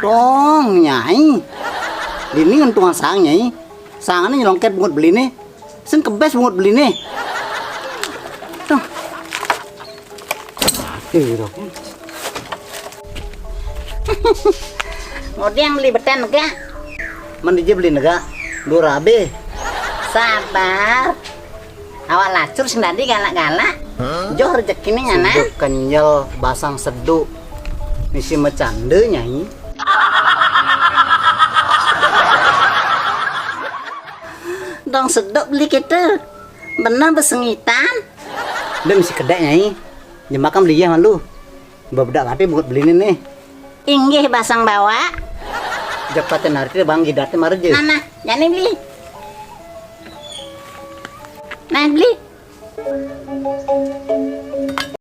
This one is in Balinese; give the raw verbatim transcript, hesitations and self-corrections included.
Dong, Nyai. Dini ngentungan saang, Nyai. Saangané nyelongkét bungut beliné. Sing kebés bungut beliné. Dong. Aduh, dong. Ngodéng beli betén ga? Mén dija beli nega? Duur abih. Sabar. Awak lacur sing dadi galak-galak. Joh rejekiné ngana. Sedu kenyel basang sedu. Misi macanda, Nyai. Dong sedu beli kita. Bener besengitan. Dong misi kedék, Nyai. Jemaka beli ya malu. Bebedak ati bungut beliné nih. Inggih basang bawa. Jepatén arti bang gidaté mara ja. Nah, nah, jani beli. Nah, beli.